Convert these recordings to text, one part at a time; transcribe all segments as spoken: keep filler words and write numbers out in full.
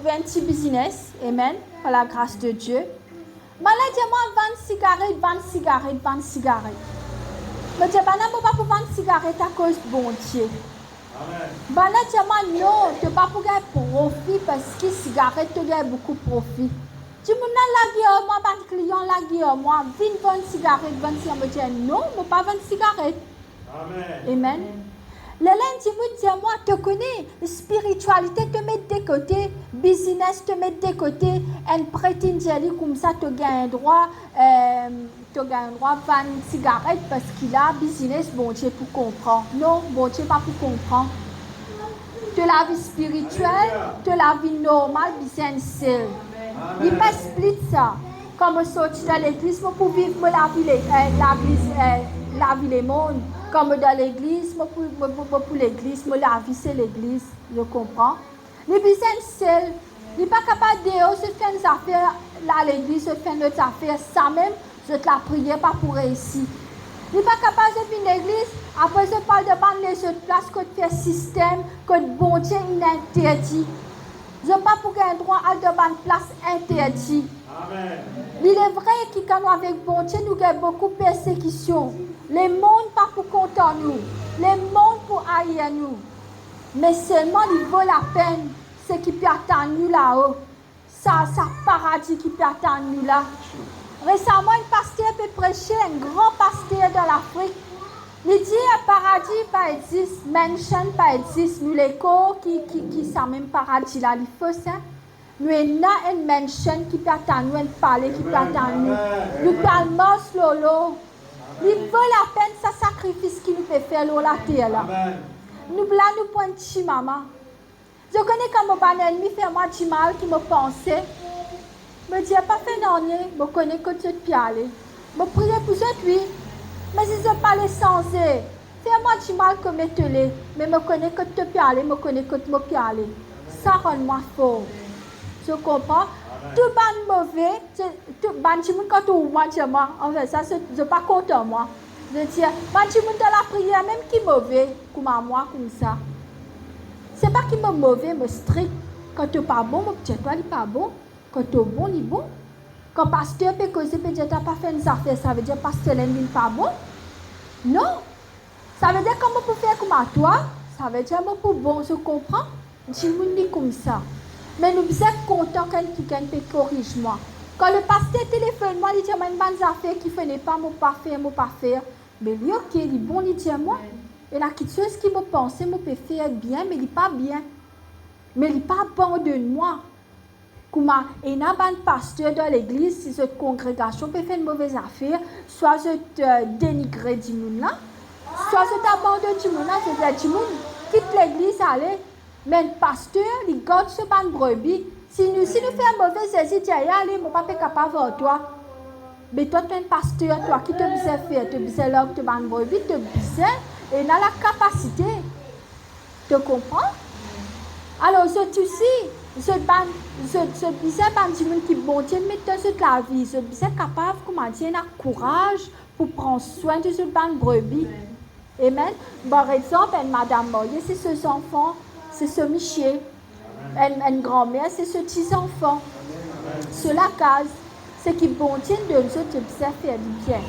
Mo trouv enn ti biznes, amen, par lagras de Die. Bann la dir mwa, vann sigaret, vann sigaret, vann sigaret. Mo dir bann la, mo pa pou vann sigaret akoz Bondie. Amen. Bann la dir mwa, non, to pa pou gagn profi, parski sigaret to gagn boukou profi. Dimoun la lagir mwa, bann klian lagir mwa, vinn vann sigaret, vann sigaret. Mo dir, non, mo pa vann sigaret. Amen. Amen. Lerla enn dimoun dir mwa, to kone, spiritialite to met de kote, biznes to met de kote, enn pre inn dir li koumsa to gagn drwa, eh, to gagn drwa vann sigaret, parski la biznes Bondie pou konpran. Non, Bondie pa pou konpran. To lavi spiritiel, to lavi normal bizin enn sel. Li pa split sa. Kan mo sorti dan legliz, mo pou viv mo lavi le-, eh, lagliz, eh, lavi lemond. Kan mo dan legliz, mo pou, mo, mo, mo pou legliz, mo lavi se legliz. Zot konpran? Li bizin enn sel. Li pa kapav deor zot fer enn zafer, la legliz zot fer enn lot zafer, samem zot lapriyer pa pou reisi. Li pa kapav zot vinn legliz, apre zot pe al dan bann lezot plas kot fer sistem, kot Bondie inn interdi. Zot pa pou gagn drwa al dan bann plas interdi. Amen. Li le vre ki kan nou avek Bondie, nou gagn boukou persekision. Lemond pa pou kontan nou. Lemond pou air nou. Me selman li vo lapenn seki pe atann nou lao. Sa, sa paradi ki pe atann nou la. Resaman, enn paster pe prese, enn gran paster dan Lafrik. Li dir paradi pa exis, mansion pa exis, nou lekor ki, ki, ki samem paradi la, li fos, en. Nou ena enn mansion ki pe atann nou, enn pale ki pe atann nou. Nou pe al mars lor lor. Li vo lapenn sa sakrifis ki nou pe fer lor later la. Nou la, nou pou enn ti mama. Zot kone kan mo bann lennmi fer mwa dimal ki mo panse, mo dir, pa fer nanye, mo kone kot zot pe ale. Mo priye pou zot, wi, me si zot pa le sanze, fer mwa dimal kouma to le, me mo kone kot to pe ale, mo kone kot mo pe ale. Sa rann mwa for. Zot konpran? Tou bann move, tou bann dimoun kan trouv mwa, dir mwa, anfin sa, zot, zot pa kontan mwa. Zot dir, bann dimoun dan lapriyer mem ki move kouma mwa koumsa. Se pa ki mo move, mo strik. Kan to pa bon, mo pou dir twa li pa bon. Kan to bon, li bon. Kan paster pe koze, pe dir twa pa fer enn zafer, savedir paster la inn vinn pa bon? Non. Savedir kan mo pou fer kouma twa, savedir mo pou bon, zot konpran? Dimoun li koumsa. Me nou bizin kontan kan kikenn pe koriz mwa. Kan le paster telefonn mwa, li dir mwa enn bann zafer ki fode pa mo pa fer, mo pa fer. Me li oke, li bon, li dir mwa. Ena kiksoz ki mo panse mo pe fer bien, me li pa bien. Me li pa abandonn mwa. Kouma ena bann paster dan legliz, si zot kongregasion pe fer enn move zafer, swa zot, eh, denigre dimoun la, swa zot abandonn dimoun la, zot dir dimoun, kit legliz ale. Me enn paster, li gard so bann brebi. Si nou, si nou fer move, Zezi dir, ale, mo pa pe kapav ar twa. Me twa, to enn paster, twa, ki to bizin fer? To bizin larg to bann brebi, to bizin ena lakapasite. To konpran? Alor, zot osi, zot bann, zot, zot bizin bann dimoun ki Bondie met dan zot lavi, zot bizin kapav, kouma dir, ena kouraz pou pran swin de zot bann brebi. Amen. Par exanp, enn madam marye, se so zanfan, se so misie. Enn, enn granmer, se so ti zanfan. So lakaz, seki Bondie donn zot, zot bizin fer li bien.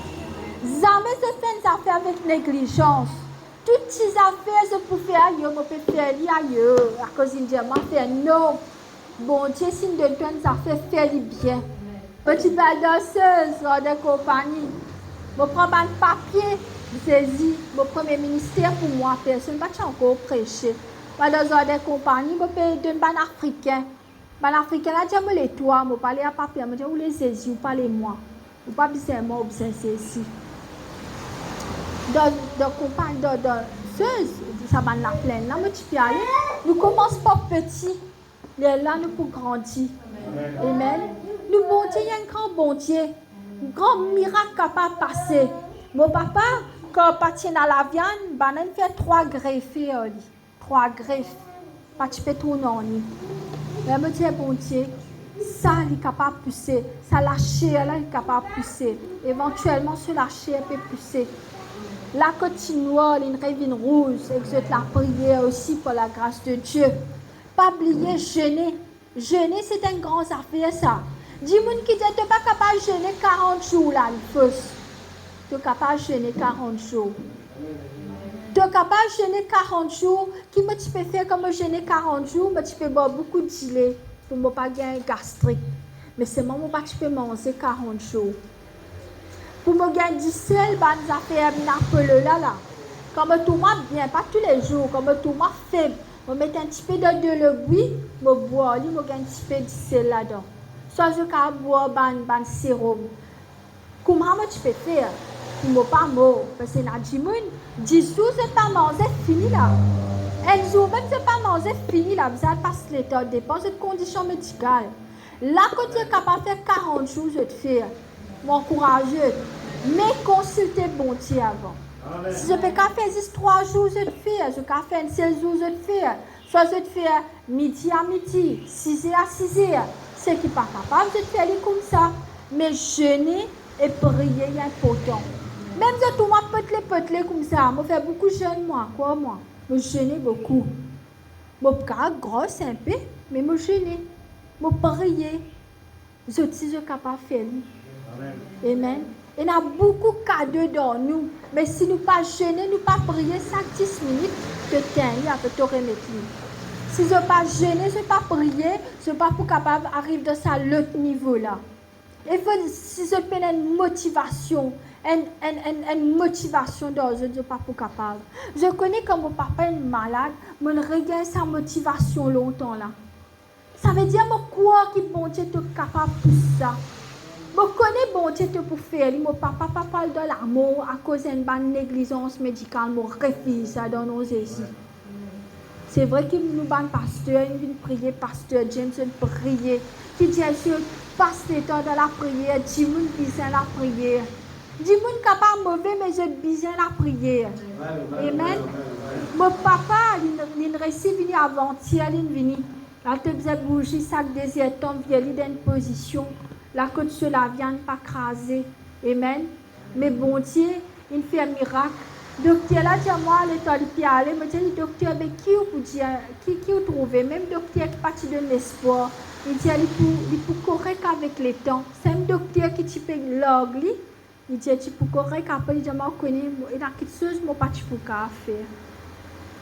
Zame zot fer enn zafer avek neglizans. Tou ti zafer zot pou fer ayer, mo pe fer li ayer, akoz inn dir mwa fer, non. Bondie, si inn donn twa enn zafer, fer li bien. Mo ti pe al dan Sez, Zarden Konpagni. Mo pran bann papie, Zezi, mo premie minister pou mwa, personn pa ti ankor prese. Mo al dan Zarden Konpagni, mo pe donn bann Afrikin. Bann Afrikin la dir mo, le twa, mo pa le a papie, mo dir, ou le Zezi, ou pa le mwa. Ou pa bizin mwa, ou bizin Zezi. Dan, dan Konpagni, dan, dan Sez, sa bann laplenn la, mo ti pe ale. Nou koumans par peti. Lerla nou pou grandi. Amen. Amen. Nou Bondie, li enn gran Bondie. Gran mirak kapav pase. Mo papa, kan pa ti ena laviann, bann la inn fer trwa grefe ar li. Trwa gref. Pa ti pe trouv nanye. Me mo dir Bondie, sa li kapav pouse, sa laser la li kapav pouse. Evantielman, so laser pe pouse. La kot ti nwar, li inn revinn rouz, ek zot lapriyer osi, par lagras de Die. Pa bliye zene. Zene, se enn gran zafer sa. Dimoun ki dir to pa kapav zene karant zour la, li fos. To kapav zene karant zour. To kapav zene karant zour. Ki mo ti pe fer kan mo zene karant zour? Mo ti pe bwar boukou dile pou mo pa gagn gastrik. Me selman mo pa ti pe manze karant zour. Pou mo gagn disel, bann zafer vinn apel la la. Kan mo trouv mwa bien, pa toulezour, kan mo trouv mwa feb, mo met enn tipe dan delo bwi, mo bwar li, mo gagn tipe disel ladan. Swa zot kapav bwar bann, bann serom. Kouma mo ti pe fer pou mo pa mor, parski ena dimoun, dis zour zot pa manze, fini la. Enn zour mem zot pa manze, fini la, bizin al pas letan, depan zot kondision medikal. La kot zot kapav fer karant zour, zot fer. Mo ankouraz zot, me konsilte Bondie avan. Amen. Si zot pe kapav fer zis trwa zour, zot fer. Zot kapav fer enn sel zour, zot fer. Swa zot fer midi a midi, siz er a siz er. Seki pa kapav, zot fer li koumsa. Me zene e priye, li inportan. Mem zot trouv mwa potle potle koumsa, mo fer boukou zenn mwa, krwar mwa. Mo zene boukou. Mo kapav gros inpe, me mo zene, mo priye. Zot si zot kapav fer li. Amen. Amen. Ena boukou kado dan nou, me si nou pa zene, nou pa priye, sak dis minit, to tegn li, apre to remet li. Si zot pa zene, zot pa priye, zot pa pou kapav ariv dan sa lot nivo la. E fo, si zot pena enn motivasion, enn, enn, enn, enn motivasion dan zot, zot pa pou kapav. Zot kone kan mo papa inn malad, mo'nn regagn sa motivasion lontan la. Savedir mo krwar ki Bondie to kapav pou sa. Mo kone Bondie to pou fer li, mo papa pa pou al dan lamor akoz enn bann neglizans medikal, mo refiz sa dan nom Zezi. Se vre ki nou bann paster, inn vinn priye, Paster James inn priye. Ki dir zot pas letan dan lapriyer, dimoun bizin lapriyer. Dimoun kapav move, me zot bizin lapriyer. Amen. Mo papa, li, li'nn resi vini avantier, li'nn vini. Li ti bizin bouze sak dezertan, vir li dan enn pozision la kot so laviann pa kraze. Amen. Me Bondie inn fer mirak. Dokter la dir mwa, letan li pe ale, mo dir li, "Dokter, be ki ou pou dir, ki, ki ou trouve?" Mem dokter ki pa ti donn lespwar, li dir li pou, li pou korek avek letan. Sa enn dokter ki ti pe larg li, li dir ti pou korek, apre li dir mwa, "Ou kone, mo, ena kiksoz mo pa ti pou kapav fer."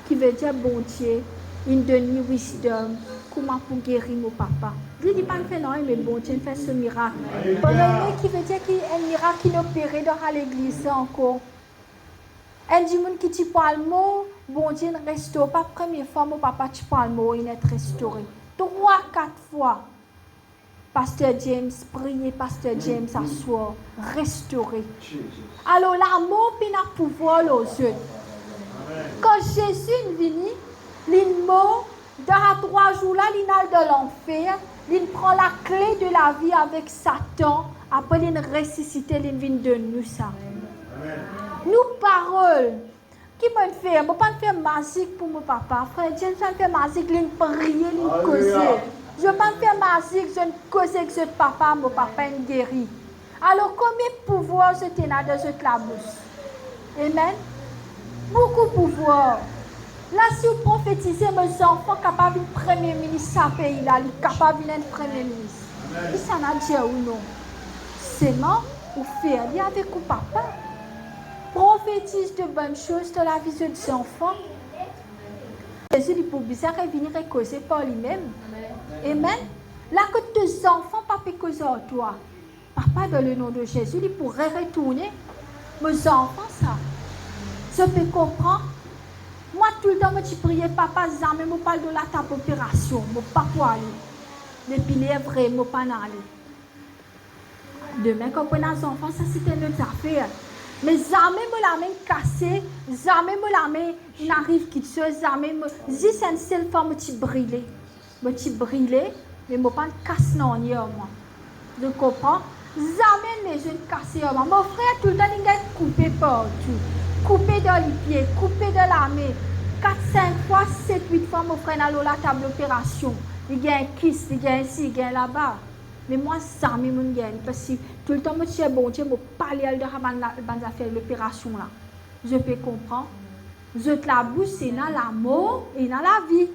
Ki vedir Bondie inn donn li wisdom kouma pou geri mo papa. Li, li pa'nn fer nanye, me Bondie inn fer so mirak. Pandan inn, ki vedir ki enn mirak inn opere dan sa legliz la ankor. Enn dimoun ki ti pou al mor, Bondie inn restore. Pa premie fwa mo papa ti pou al mor, inn et restore. Trwa, kat fwa. Paster James, priye Paster James aswar, restore. Alor, lamor pena pouvwar lor zot. Kan Zezi inn vini, li'nn mor, dan sa trwa zour la, li'nn al dan lanfer, li'nn pran lakle de lavi avek Satan, apre li'nn resisite, li'nn vinn donn nou sa. Nou parol, Ki mo'nn fer? Mo pa'nn fer mazik pou mo papa. Frer James pa'nn fer mazik, li'nn priye, li'nn koze. Zot pa'nn fer mazik, zot inn koze ek zot papa, mo papa inn geri. Alor, konbien pouvwar zot ena dan zot labous? Amen. Boukou pouvwar. La, si ou profetize, mo zanfan kapav vinn premie minis sa pei la, li kapav vinn enn premie minis. Kisannla dir ou non? Selman ou fer li avek ou papa. Profetiz de bonn soz dan lavi zot zanfan. Zezi, li pou bizin revini rekoze par limem. Amen. La kot to zanfan pa pe koz ar twa, papa, dan le nom de Zezi, li pou re-retourne. Mo zanfan sa, zot pe konpran? Mwa, toultan mo ti priye, papa, zame mo pou al dan latab operasion, mo pa pou ale. Depi ler vre, mo pa'nn ale. Demin, kan pou ena zanfan, sa se enn lot zafer. Me zame mo lame inn kase, zame mo lame inn ariv kiksoz, zame mo, zis enn sel fwa mo ti brile. Mo ti brile, me mo pa'nn kas nanye ar mwa. Zot konpran? Zame enn lezot inn kase ar mwa. Mo frer toultan inn gagn koupe partou. Koupe dan lipie, koupe dan lame. Kat, sink fwa, set, wit fwa, mo frer inn al lor latab loperasion. Li gagn kis, li gagn si, li gagn laba. Me mwa, zame mo'nn gagn li, parski toultan mo ti dir Bondie, mo pa ale al dan sa bann la, bann zafer loperasion la. Zot pe konpran? Zot labous ena lamor, ena lavi.